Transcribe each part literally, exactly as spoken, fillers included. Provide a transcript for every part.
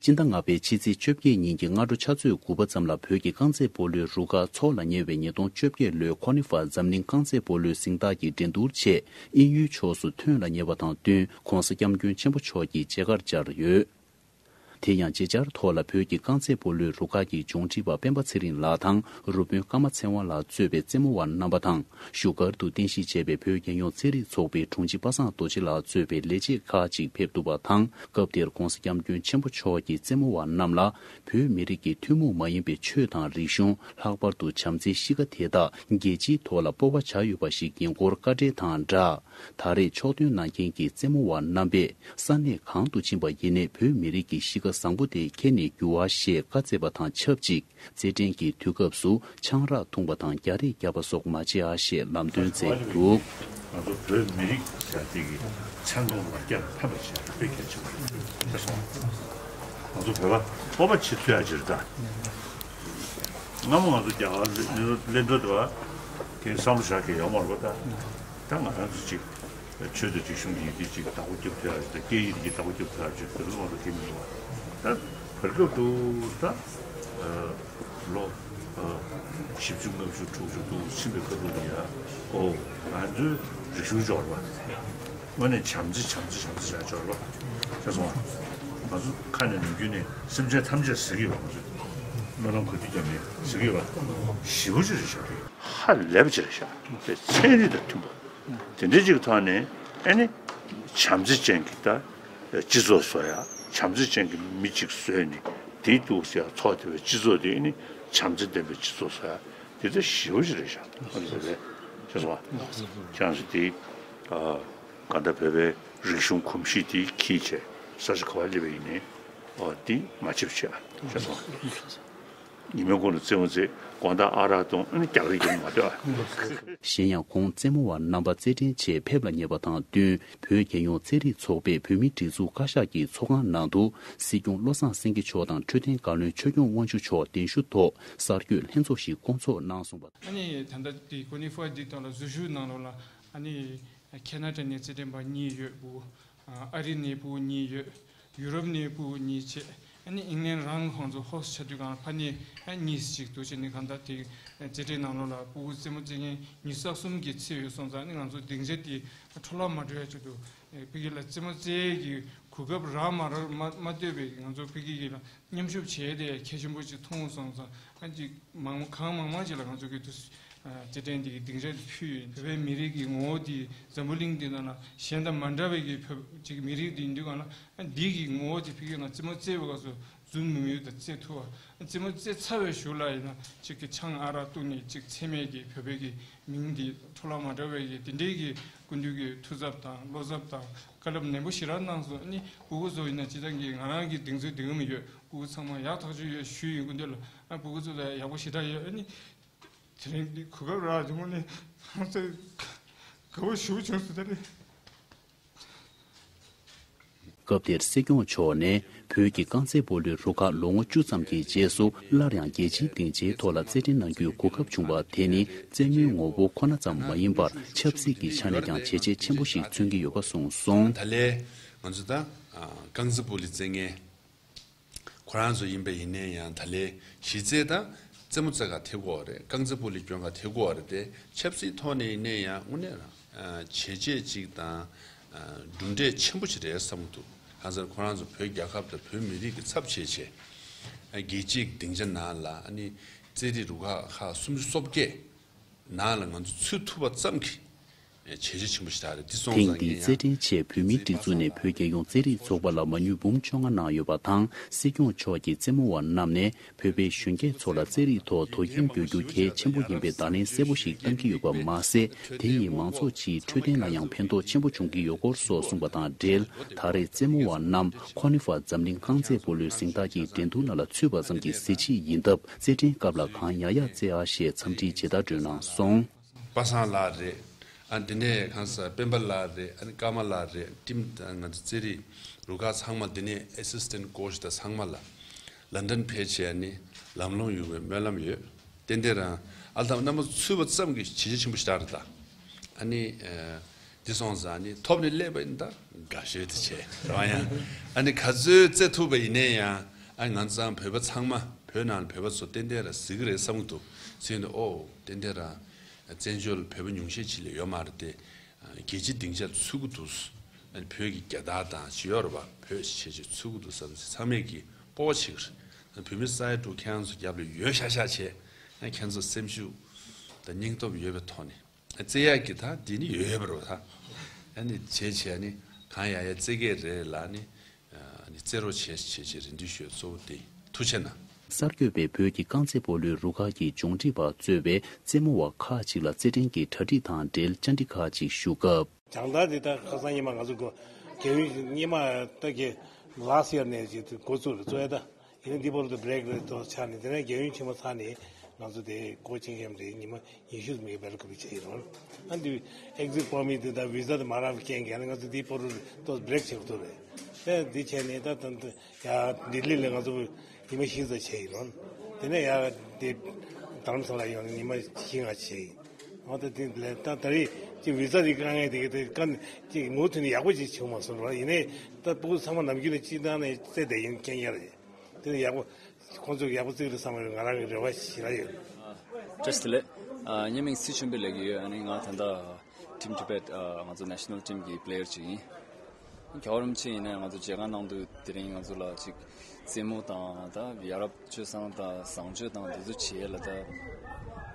སྤྱི་ཟླ་ལྔ་པའི་ཕྱི་ཚེས་བཅོ་བརྒྱད་ཉིན་གྱི་སྔ་དྲོ་ཕྱག་ཚོད་དགུ་པ་ཙམ་ལ་བོད་ཀྱི་རྐང་རྩེད་སྤོ་ལོའི་རུ་ཁག་འཚོགས་ལ་ཉེ་བའི་ཉིས་སྟོང་བཅོ་བརྒྱད་ལོའི་ཁོ་ནི་ཧྥ་འཛམ་གླིང་རྐང་རྩེད་སྤོ་ལོའི་གཟེངས་རྟགས་ཀྱི་འགྲན་བསྡུར་ཆེད་དབྱིན་ཡུལ་ཕྱོགས་སུ་ཐོན་ལ་ཉེ་བ་དང་བསྟུན་༸གོང་ས་༸སྐྱབས་མགོན་ཆེན་པོ་མཆོག་གི་མཇལ་ཁར་བཅར་ཡོད། དེ་ཡང་མཇལ་བཅར་ཐོག་ལ་བོད་ཀྱི་རྐང་རྩེད་སྤོ་ལོའི་རུ་ཁག་གི་ལྗོངས་ཁྲི་པ་སྤེན་པ་ཚེ་རིང་ལགས་དང་རུ་དཔོན་ཀརྨ་ཚེ་དབང་ལགས་གཙོས་པའི་རྩེད་མོ་བ་རྣམ་པ་དང་། བཞུགས་སྒར་དུ་རྟེན་གཞི་བྱས་པའི་བོད་རྒྱལ་ཡོངས་རྩེད་རིགས་ཚོགས་པའི་དྲུང་ཆེ་པ་སངས་རྡོ་རྗེ་ལགས་གཙོས་པའི་ལས་བྱེད་ཁག་ཅིག་ཕེབས་འདུག་པ་དང་། སྐབས་དེར་༸གོང་ས་༸སྐྱབས་མགོན་ཆེན་པོ་མཆོག་གིས་རྩེད་མོ་བ་རྣམས་ལ་བོད་མི་རིགས་ཀྱི་ཐུན་མོང་མ་ཡིན་པའི་ཆོས་དང་རིག་གཞུང་། ལྷག་པར་དུ་བྱམས་བརྩེའི་གཤིས་ཀ་དེ་དག་རྒྱལ་སྤྱིའི་ཐོག་ལ་སྤོབས་པ་བྱ་འོས་པ་ཞིག་ཡིན་སྐོར་བཀའ་འགྲེལ་དང་སྦྲགས། ད་རེས་ཕྱོགས་སྟོན་གནང་མཁན་གྱི་རྩེད་མོ་བ་རྣམ་པས་ས་གནས་གང་དུ་ཕྱིན་པ་ཡིན་ནའི་བོད་མི་རིགས་ཀྱི་གཤིས་ཀ་བཟང་པོ་དེ་ཁྱེར་ནས་རྒྱུ་བ་ཞེས་བཀའ་སྩལ་བ་དང་ཆབས་ཅིག་རྩེད་འགྲན་གྱི་དུས་སྐབས་སུ་ཆང་རག་འཐུང་བ་དང་རྒྱག་རེས་རྒྱག་པ་སོགས་མ་བྱེད་ཨ་ཞེས་ལམ་སྟོན་མཛད་འདུག་ང་ཚོ་བོད་མི་རིགས་ཟེར་དེ་གི་མཚན་མཐོང་ལ་རྒྱ་ལ་ཕན་པ་བྱེད་ཡག་དཔེ་གལ་ཆེན་པོ་རེད་ཤག་ང་ཚོ་བོད་པ་སྤོབས་པ་བྱེད་ཐུབ་ཡག་ཅིག་རེད་ད། སྔ་མོ་ང་ཚོ་རྒྱ་གར་སླེབས་འགྲོ་དུས་དེ་བསམ་བློ་བཞག་གི་ཡོད་མ་རེད་པ་ད། ད་ང་རང་ཚོ་ཅིག་ཆོས་དང་རིག་གཞུང་གི་ཡིན་དུས་ཅིག་བདག་པོ་རྒྱབ་ཐུབ་ཡག་ཅིག་དང་སྐད་ཡིག་གི་བདག་པོ་རྒྱབ་ཐུབ་ཡག་ཅིག་དེ་ཚོ་ང་ཚོ་གི་མི་འདུག་ད་བར་སྐབས་དུ་ད་ལོ་བཞི་བཅུ་ལྔ་བཅུ་དྲུག་ཅུ་དུ་ཕྱིན་པའི་སྐབས་དུ་ཡ་ཨོ་ང་ཚོའི་རིག་གཞུང་སྦྱོར་བ། དངོས་གནས་བྱམས་བརྩེ་བྱམས་བརྩེ་བྱམས་བརྩེ་བྱ་སྦྱོར་བ་ཤེས་སོང་ང་། ང་ཚོ་ཁ་ནས་ནམ་རྒྱུན་ནས་སེམས་ཅན་ཐམས་ཅད་ཟེར་གྱི་ཡོད་པ། ང་ཚོ་སྨོན་ལམ་ག་དུས་རྒྱབ་ནས་ཟེར་གྱི་ཡོད་པ་ཞེ་པོ་ཅིག་རེད་ཤག་ཧ་ལས་པ་ཅིག་རེད་ཤག་དེ་ཚན་རིག་དང་མཐུན་པ་དེ་འདྲའི་ཅིག་ཐོག་ནས་ཨ་ནི་བྱམས་བརྩེ་ཅན་གྱི་ད་སྤྱི་ཚོགས་བཟོ་ཡ། བྱམས་བརྩེ་ཅན་གྱི་མི་གཅིག་བཟོས་ནས་དེའི་འདུག་ཟེར་ཡ་ཚོགས་དེ་བའི་སྤྱི་ཚོགས་དེ་ཨ་ནི་བྱམས་བརྩེ་ལྡན་པའི་སྤྱི་ཚོགས་བཟོ་ཡ་དེ་ད་ཞེ་པོ་ཅིག་རེད་ཤག་ཨ་ནི་བོད་པའི་ཤེས་སོང་ང་། ཁྱེད་རང་ཚོ་དེ་ག་འདྲ་བོད་པའི་རིག་གཞུང་གོམས་གཤིས་དེ་འཁྱེར་བྱས་ས་ཆ་ག་བ་སླེབས་པ་ཡིན་ནའི་ཨོ་དེ་མ་བྱེད་པ་བྱེད་ཨ་ཤེས་སོང་ང་། ཉི་མའི་གུང་ལ་རྩེད་མོ་རྩེ། དགོང་དག་ཨ་རག་འཐུང་། ཨ་ནི་རྒྱག་རེས་རྒྱག་མ་སྡོད་ཨ། གཞན་ཡང་ཁོང་རྩེད་མོ་བ་རྣམ་པ་རྩེད་འགྲན་ཆེད་ཕེབས་ལ་ཉེ་བ་དང་བསྟུན། བོད་རྒྱལ་ཡོངས་རྩེད་རིགས་ཚོགས་པས་བོད་མིའི་སྒྲིག་འཛུགས་བཀའ་ཤག་གི་ཚོགས་ཁང་ནང་དུ་སྲིད་སྐྱོང་བློ་བཟང་སེང་གེ་མཆོག་དང་འཕྲོད་བསྟེན་བཀའ་བློན་ཆོས་སྐྱོང་དབང་ཕྱུག་མཆོག་གདན་ཞུ་ཐོག་གསར་འགོད་ལྷན་ཚོགས་ཤིག་བསྐོང་ཚོགས་གནང་སོང་བ། ཨ་ནི་ད་ལྟ་དེ་ཀོ་ནི་ཧྥ་འདི་དང་ལ་འཛུལ་ཞུགས་གནང་ལོ་ལ་ཨ་ནི་ཁེ་ན་ཌ་ནས་རྩེད་འགྲན་པ་གཉིས་ཡོད་བུ། ཨ་རི་ནས་ཕྲུ་གུ་གཉིས་ཡོད། ཡུ་རོབ་ནས་ཕྲུ་གུ་གཉིས་བྱས། ཨ་ནི་ཨིང་ལན་རང་ཁོང་ཚོ་ཧོ་སི་ཊི་བྱ་དུས་གང་ལ་ཕ་ནས་ཨ་གཉིས་ཤིག་འདུག་བྱས་ནས་གང་ལྟར་དེ་རྩེད་འགྲན་ནང་ལོགས་ལ་ཕྲུ་གུ་རྩེད་མོ་རྩེད་མཁན་ཉི་ཤུ་རྩ་གསུམ་གྱི་ཚད་ཡོད་སོང་ཙང་ཨ་ནི་ང་ཚོ་སྡིངས་ཆ་དེ་འཕྲོ་བརླག་མ་འགྲོ་ཡ་ཆེད་དུ་ཕ་གི་ལ་རྩེད་མོ་རྩེ་ཡས་ཀྱི་གོ་སྐབས་རག་མ་རག་མ་མ་ལྟོས་པའི་ང་ཚོ་ཕ་གི་གི་ལ་མཉམ་ཞུགས་བྱས་ཏེ་གལ་ཆེན་པོ་ཅིག་མཐོང་སོང་ཙང་ཨ་ཅིག་མང་གང་མང་མང་ཅིག་ལ་ང་ཚོ་གི་དུ། རྩེད་འགྲན་འདི་གི་སྡིངས་ཆ་དེ་ཕུལ་ཡོད། བོད་པའི་མི་རིགས་ཀྱི་ངོ་བོ་དེ་འཛམ་བུ་གླིང་འདི་ནང་ལ་གཞན་དང་མ་འདྲ་བའི་གི་བོད་ཅིག་མི་རིགས་དེ་ཡིན་དུས་གང་ལ་འདི་གི་ངོ་བོ་དེ་ཕ་གི་ང་རྩེད་མོ་རྩེ་བའི་སྐབས་སུ་འཛུམ་དམུལ་དམུལ་དང་རྩེ་ཐུབ་པ། རྩེད་མོ་རྩེ་ཚར་བའི་གཞུག་ལ་ཡིན་ན་ཅིག་གི་ཆང་ཨ་རག་བཏུང་ནས་ཅིག་འཚེ་མེད་ཀྱི་བོད་པའི་གི་མིང་འདི་འཕྲོ་བརླག་མ་འགྲོ་བའི་གི་དེ་འདྲའི་གི་སྐུ་མདུན་གྱི་ཐུགས་འཚབ་དང་བློ་འཚབ་དང་བཀའ་སློབ་ནན་པོ་ཞེ་དྲག་གནང་སོང་། ཨ་ནི་ཕྲུ་གུ་ཚོ་ཡིན་ན་སྤྱིར་བཏང་གི་ང་རང་གི་གདེང་ཚོད་འདི་ག་མི་ཡོད། ཕྲུ་གུ་ཚང་མ་ཡག་ཐག་ཆོད་ཡོད་ཞུས་ཡོད། སྐུ་མདུན་ལ་ཨ་ཕྲུ་གུ་ཚོ་ལ་ཡག་པོ་ཞེ་དྲག་ཡོད། ཨ་ནི། དེ་རིང་འདི་གོ་སྐབས་རག་བྱུང་བ་ནི་ཧང་སང་དགའ་པོ་ཞེ་པོ་བྱུང་སོང་ད་རེས། སྐབས་དེར་སྲིད་སྐྱོང་མཆོག་ནས་བོད་ཀྱི་རྐང་རྩེད་སྤོ་ལོའི་རུ་ཁག་ལོ་ངོ་བཅུ་ཙམ་གྱི་རྗེས་སུ་སླར་ཡང་རྒྱལ་སྤྱིའི་སྡིངས་ཆའི་ཐོག་ལ་རྩེད་འགྲན་གནང་རྒྱུའི་གོ་སྐབས་བྱུང་བ་དེ་ནི་རྩེད་མོའི་ངོ་བོ་ཁོ་ན་ཙམ་མ་ཡིན་པར་ཆབ་སྲིད་ཀྱི་ཆ་ནས་ཀྱང་བྱས་རྗེས་ཆེན་པོ་ཞིག་མཚོན་གྱི་ཡོད་པ་གསུངས་སོང་། ད་ལས་ང་ཚོ་ད་རྐང་རྩེད་སྤོ་ལོ་རྩེད་མཁན། ཁོ་རང་ཚོ་ཡིན་པ་ཡིན་ནའི་ཡང་ད་ལས་གཞི་རྩའི་ད་རྩེད་མོ་རྩེ་ག་ཐེབས་དགོས་རེད། རྐང་རྩེད་སྤོ་ལོ་སྐྱོན་ག་ཐེབས་དགོས་རེད་དེ་ཆབ་སྲིད་ཐོག་ནས་ཡིན་ནའི་ཡང་དངོས་གནས་རང་བྱས་རྗེས་གཅིག་དང་གྲུབ་འབྲས་ཆེན་པོ་ཞིག་རེད་བསམ་གྱི་འདུག་གང་ཟེར་ཁོ་རང་ཚོ་བོད་རྒྱལ་ཁབ་དང་བོད་མི་རིགས་ཀྱི་ཚབ་བྱས་བྱས་རྒྱལ་སྤྱིའི་སྡིངས་ཆ་ནང་ལ་ཨ་ནི་རྩེད་རིགས་རུ་ཁག་ཁག་སུམ་ཅུ་སོ་བརྒྱད། ནང་ལ་ང་ཚོ་ཚུད་ཐུབ་པ་ཙམ་གྱིས་བྱས་རྗེས་ཆེན་པོ་ཞིག་རེད། འདི་སོང་ཙང་ངས་ཡང་། དེང་གི་རྩེད་འགྲན་ཆེད་བོད་མིའི་སྒྲིག་འཛུགས་ནས་བོད་རྒྱལ་ཡོངས་རྩེད་རིགས་ཚོགས་པ་ལ་མ་དངུལ་འབུམ་བཅོ་ལྔ་གནང་ཡོད་པ་དང་། སྲིད་སྐྱོང་མཆོག་གིས་རྩེད་མོ་བ་རྣམས་ནས་བོད་པའི་གཞོན་སྐྱེས་ཚོ་ལ་རྩེད་རིགས་ཐོག་དོ་དགོང་འབོད་རྒྱུ་གལ་ཆེན་པོ་ཡིན་པའི་བརྡ་ལན་གསལ་པོ་ཞིག་བཏང་གི་ཡོད་པ་མ་ཟད། དེ་ཡིས་མང་ཚོགས་སྤྱིའི་འཕྲོད་བསྟེན་ལ་ཡང་ཕན་ཐོགས་ཆེན་པོ་འབྱུང་གི་ཡོད་སྐོར་སོགས་གསུངས་པ་དང་འབྲེལ། ད་རེས་རྩེད་མོ་བ་རྣམས་ཁོ་ནི་ཧྥ་འཛམ་གླིང་རྐང་རྩེད་སྤོ་ལོའི་གཟེངས་རྟགས་ཀྱི་འགྲན་བསྡུར་ནང་ལ་ཚུད་པ་ཙམ་གྱི་གཟི་བརྗིད་ཡིན་སྟབས། རྩེད་འགྲན་སྐབས་ལ་གང་ཡག་ཡག་རྩེ་ཨ་ཞེས་འཚམས་འདྲིའི་མཇལ་དར་སྒྲོན་གནང་སོང་། པ་སངས་ལགས་རེད། ཨ་འདི་ནས་གང་ཟེར་སྤེན་པ་ལགས་རེད། ཨ་ནི་ཀརྨ་ལགས་རེད། ཊིམ་ང་ཚོ་རྩེད་རིགས་རུ་ཁག་ཚང་མ་འདི་ནས་ཨེ་སི་སི་ཊེན་ཊི་ཀོ་ཆི་དང་ཚང་མ་ལ་ལན་ཌན་ཕེབས་བྱས་ཨ་ནི་ལམ་ལྷོང་ཡོང་བའི་སྨོན་ལམ་ཡོད། ཏན་ཏན་རང་ཨ་ལ་ཐང་རྣམ་པ་ཚུད་པ་ཙམ་གྱིས་བྱས་རྗེས་ཆེན་པོ་ཞིག་རེད་ད། ཨ་ནི་ཨ་འདི་སོང་ཙང་ཨ་ནི་ཐོབ་ནས་སླེབས་པ་ཡིན་ད་དགའ་ཤོས་དེ་བྱས་རང་ཡང་ཨ་ནི་ག་ཚོད་རྩེད་ཐུབ་པ་ཡིན་ནའི་ཡང་། ཨ་ང་ཚང་བོད་པ་ཚང་མ་བོད་ནང་ལ་བོད་པ་ཚོ་ཏན་ཏན་ར་གཟིགས་ཀྱི་རེད་བསམ་གྱི་འདུག་ཟེར་ནས། ཨོ་ཏན་ཏན་ར་བཙན་བྱོལ་བོད་པ་ཉུང་ཤས་ཅིག་ལས་ཡོད་མ་རེད་དེ། རྒྱལ་སྤྱི་སྡིངས་ཆ་ཚུད་ཀྱི་འདུག་ཨ་ནི་བོད་ཀྱི་རྒྱལ་དར་དང་ཅི་ཡོད་རེད་པ། བོད་ཞེས་བྱས་ཚུད་ཀྱི་འདུག་བསམ་ཚེ་ཚང་མས་ཀྱི་སྤོབས་པ་བྱེད་ཀྱི་རེད། བོད་མི་ས་ཡ་དྲུག་ཁྱེད་རང་ཚོ་རྒྱབ་ལ་ཡོད་ཤག་ཤག་བྱས། ཨ་ཁྱེད་ཚོ་སེམས་ཤུགས་དང་སྙིང་སྟོབས་ཡོད་པའི་ཐོག་ནས། རྩེ་ཡག་གི་ད་འདི་ནི་ཡོད་ཡོད་པ་རེད་ད། ཨ་ནི་བྱས་བྱས་ནི་གང་ཡག་ཡག་རྩེ་གི་རེད་ལ་ནི། ཨ་ནི་རྩེ་རོགས་བྱས་བྱས་བྱས་རེ་འདུན་ཞུ་གཙོ་བོ་དེ་ཐུགས་རྗེ་གནང་། གསར་འགོད་པས་བོད་ཀྱི་རྐང་རྩེད་སྤོ་ལོའི་རུ་ཁག་གི་སྦྱོང་འབྲེལ་པ་གཙོས་པའི་རྩེད་མོ་བ་ཁག་ཅིག་ལ་རྩེད་འགྲན་གྱི་གྲ་སྒྲིག་དང་འབྲེལ་བཅར་འདྲི་ཁག་ཅིག་ཞུ་སྐབས། སྦྱང་བརྡར་འདི་ད་ཁ་སང་ཉི་མ་ང་ཚོ་གོ་རྒྱལ་ཡོངས་ཉི་མ་ད་གི་ལ་སི་ཡར་ནས་ཅིག་འགོ་བཙུགས་རེད་བཙུགས་ཡ་ད། ཡིན་ན་འདི་བར་དུ་བྷི་རེག་རེ་ཏོ་ཆགས་ནས། དེ་ནས་རྒྱལ་ཡོངས་ཆེན་མོ་ཚར་ནས་ང་ཚོ་དེ་ཀོ་ཅིང་ཁེམ་དེ་ཉི་མ་ཉི་ཤུ་ཙམ་གྱི་བེལ་ཀོ་བི་བྱས་ཡིན་རོགས། ཨ་འདི་ཨེག་ཛིཊ་པར་མིཊ་དེ་དང་ཝི་ཟ་དེ་མ་རག་པའི་རྐྱེན་གྱིས་ང་ཚོ་འདི་བར་དུ་ཏོ་བྷི་རེག་བྱེད་དགོས་རེད། དེ་འདི་བྱས་ནས་ད་ད་ཡ་ལྡི་ལི་ལ་ང་ཚོ་ཉི་མ་བཞི་ཙམ་བྱས་ཡིན་རོགས། དེ་ནས་ཡ་དེ་རྡ་རམ་ས་ལ་ཡོང་ནས་ཉི་མ་བཞི་ལྔ་བྱས་ཡིན། འོ་ད་དེ་ལས་ད་ད་རེས་ཅིག་ཝི་ཟ་དེ་དཀའ་ངལ་དེ་གི་དེ་དཀའ་ཅིག་མུ་མཐུད་ནས་ཡག་པོ་ཅིག་བྱུང་མ་སོང་རོགས། ཡིན་ནའི་ད་ཕྲུ་གུ་ཚང་མ་ནམ་རྒྱུན་ནས་སྤྱིར་བཏང་ནས་རྩེད་བསྡད་ཡོད་རྐྱེན་གྱིས་རེད། དེ་ནས་ཡག་པོ་ཁོང་ཚོས་ཡག་པོ་བརྩི་གི་རེད་བསམ་པའི་ང་རང་གི་རེ་བ་ཞིག་རག་ཡོད། བཀྲ་ཤིས་བདེ་ལེགས། ཨ་ངའི་མིང་སི་ཆོན་པེ་ལབ་ཀྱི་ཡོད། ཨ་ནི་ང་ད་ལྟ་Team Tibet ཨ་ང་ཚོ་national team གི་player ཅིག་ཡིན། རྒྱལ་བ་རིན་པོ་ཆེ་ཡིན་ན་ང་ཚོ་མཇལ་ཁ་གནང་དུས་དེ་རིང་ང་ཚོ་ལ་ཅིག་རྩེད་མོ་དང་ད་ཡ་རབས་སྤྱོད་བཟང་དང་བཟང་སྤྱོད་དང་དེ་ཚོ་བྱེད་ཡས་ལ་ད་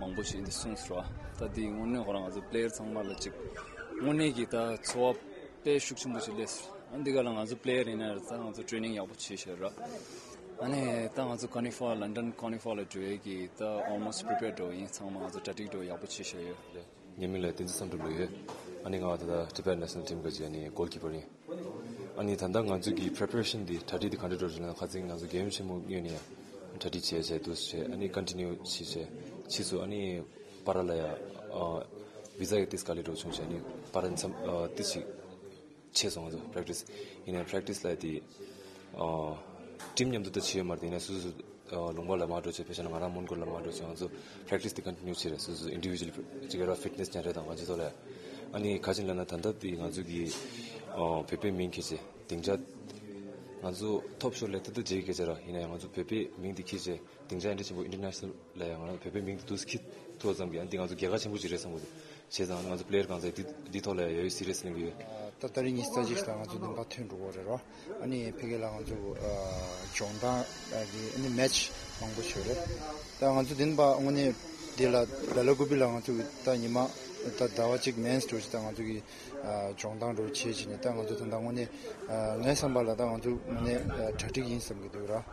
མང་པོ་ཞིག་འདི་གསུངས་སོང་བ། ད་འདི་དངོས་གནས་ཁོ་རང་ང་ཚོ་player ཚང་མ་ལ་ཅིག་དངོས་གནས་ཀྱི་ད་ཚོར་བ་དཔེ་ཤུགས་ཆེན་པོ་ཞིག་སླེབས་སོང་། ཨ་འདི་ག་ལ་ང་ཚོ་player ཡིན་ན་ད་ང་ཚོ་training ཡག་པོ་བྱེད་བཞག་ར། ཨ་ནི་ད་ང་ཚོ་Carnival London Carnival ལ་འགྲོ་ཡས་ཀྱི་ད་almost prepared འགྲོ་ཡིན། ཚང་མ་ང་ཚོ་གྲ་སྒྲིག་འགྲོ་ཡག་པོ་བྱེད་བཞག་ཡོད་ལེ། ངའི་མིང་ལ་བསྟན་འཛིན་བསམ་གྲུབ་ལབ་ཡོད། ཨ་ནི་ང་ད་ལྟ་Tibet national team གི་ཨ་ནི་goalkeeper ཡིན། ཨ་ནི་ད་ལྟ་ང་ཚོ་གི་preparation འདི་གྲ་སྒྲིག་འདི་ག་འདྲ་འགྲོ་རེད་ན། ཁ་སང་ང་ཚོ་རྒྱལ་ཡུམ་ཆེན་མོ་སྔོན་ནས་ཡང་གྲ་སྒྲིག་བྱས་བྱས་འདུག་བྱས། ཨ་ནི་continue བྱས་བྱས་ཕྱིས་སུ་ཨ་ནི་པ་ར་ལ་ཡ་ཨ་ཝི་ཟ་ཡི་ཏིས་དཀའ་ལས་འགྲོ་བྱུང་བྱས། ཨ་ནི་པ་ར་མཚམས་ཨ་ཏིས་ཞིག་ཆད་སོང་། ང་ཚོ་practice ཡིན་ན་practice ལ་དེ་ཨ་team མཉམ་དུ་ད་བྱེད་ཡོད་མ་རེད། ཡིན་ན་སོ་སོ་ཨ་ལུང་པ་ལ་མར་འགྲོ་བྱས། དཔེ་བཞག་ན་ང་རང་མོན་གྷོ་ལ་མར་འགྲོ་བྱས། ང་ཚོ་practice དེ་continue བྱེད་རེད། སོ་སོ་individual ཅིག་ར་fitness སྦྱང་རེས་དང་གང་ཅི་ཐོག་ལ། ཨ་ནི་ག་ཅི་ལབ་ན་ད་ལྟ་དེ་ང་ཚོ་གི་ཨ་བོད་པའི་མིང་འཁྱེར་བྱས་སྡིངས་ཆ་ང་ཚོ་top shot ལ་ད་ལྟ་རྗེས་སྐད་ཆ་ར། ཡིན་ན་ཡང་ང་ཚོ་བོད་པའི་མིང་དེ་འཁྱེར་བྱས་སྡིངས་ཆ་འདི་འདྲ་ཆེན་པོ་international ལ་ཡང་ང་རང་བོད་པའི་མིང་དེ་འདུག་སེ་འཁྱེར་ཐུབ་པ་ཙམ་གྱིས་ཨ་ནི་དེ་ང་ཚོ་རྒྱལ་ཁ་ཆེན་པོ་ཅིག་རེད་བསམ་གྱི་འདུག་བྱས་ཙང་ང་ཚོ་player གང་ཚང་འདི་འདི་ཐོག་ལ་ཡ་ཡོད་serious གནང་གི་ཡོད། ད་ད་རེས་ཉི་ཤུ་རྩ་གཅིག་ལ་ང་ཚོ་འདི་པར་ཐོན་འགྲོ་གི་རེད་རོ། ཨ་ནི་ཕ་གི་ལ་ང་ཚོ་ཨ་སྦྱོང་སྟངས་ཨ་གི་ཨ་ནི་match མང་པོ་ཞིག་རེད། ད་ང་ཚོ་འདི་པར་དངོས་གནས་འདི་ལ་ལ་ལ་ཀུ་པི་ལ་ང་ཚོ་གི་ད་ཉི་མ་ད་ཟླ་བ་གཅིག་main stage ད་ང་ཚོ་གི་ཨ་སྦྱོང་སྟངས་འགྲོ་བྱེད་བྱེད་ནས། ད་ང་ཚོ་ད་ལྟ་དངོས་གནས་ཨ་ངའི་བསམ་པ་ལ་ད་ང་ཚོ་དངོས་གནས་ཨ་གྲ་སྒྲིག་ཡིན་བསམ་གྱི་འདུག་ར།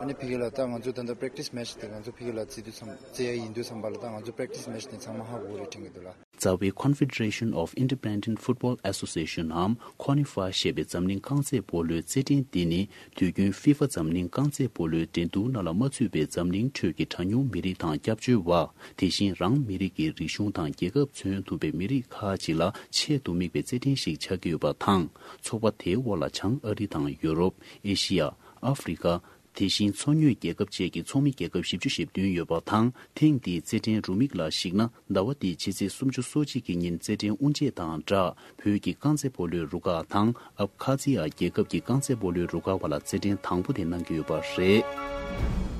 ཨ་ནི་ཕ་གི་ལ་ད་ང་ཚོ་ད་ལྟ་practice match དེ་ང་ཚོ་ཕ་གི་ལ་རྩེ་དུས་ཙམ་རྩེ་ཡ་ཡིན་དུས་ཙམ་པ་ལ་ད་ང་ཚོ་practice match དེ་ཚང་མ་ཧ་གོ་རེད་དྲན་གྱི་འདུག་ལ། རྩ་བའི་Confederation of Independent Football Association ནམ་CONIFA ཞེས་པའི་འཛམ་གླིང་རྐང་རྩེད་སྤོ་ལོའི་རྩེད་འགྲན་འདི་ནི་དུས་རྒྱུན་ཧྥི་ཧྥ་འཛམ་གླིང་རྐང་རྩེད་སྤོ་ལོའི་འགྲན་བསྡུར་ནང་ལ་མ་ཚུད་པའི་འཛམ་གླིང་ཁྲོད་ཀྱི་གྲངས་ཉུང་མི་རིགས་དང་སྐྱབས་བཅོལ་བ། དེ་བཞིན་རང་མི་རིགས་ཀྱི་རིག་གཞུང་དང་རྒྱལ་ཁབ་མཚོན་ཐུབ་པའི་མི་རིགས་ཁག་ཅིག་ལ་ཆེད་དུ་དམིགས་པའི་རྩེད་འགྲན་ཞིག་ཆགས་ཀྱི་ཡོད་པ་དང་། ཚོགས་པ་དེའི་འོག་ལ་བྱང་ཨ་རི་དང་ཡོ་རོབ། ཨེ་ཤི་ཡ། ཨ་ཧྥེ་རི་ཀ། དེ་བཞིན་མཚོ་སྔོན་རྒྱལ་ཁབ་བཅས་ཀྱི་ཚོགས་མི་རྒྱལ་ཁབ་བཞི་བཅུ་ཞེ་བདུན་ཡོད་པ་དང་། ཐེངས་འདིའི་རྩེད་འགྲན་རུ་མིག་ལ་གཞིགས་ན། ཟླ་བ་འདིའི་ཕྱི་ཚེས་སུམ་ཅུ་སོ་གཅིག་གི་ཉིན་རྩེད་འགྲན་དབུ་འབྱེད་དང་སྦྲགས། བོད་ཀྱི་རྐང་རྩེད་སྤོ་ལོའི་རུ་ཁག་དང་། ཨབ་ཁ་ཛི་ཡ་རྒྱལ་ཁབ་ཀྱི་རྐང་རྩེད་སྤོ་ལོའི་རུ་ཁག་བར་ལ་རྩེད་འགྲན་དང་པོ་དེ་གནང་གི་ཡོད་པ་རེད།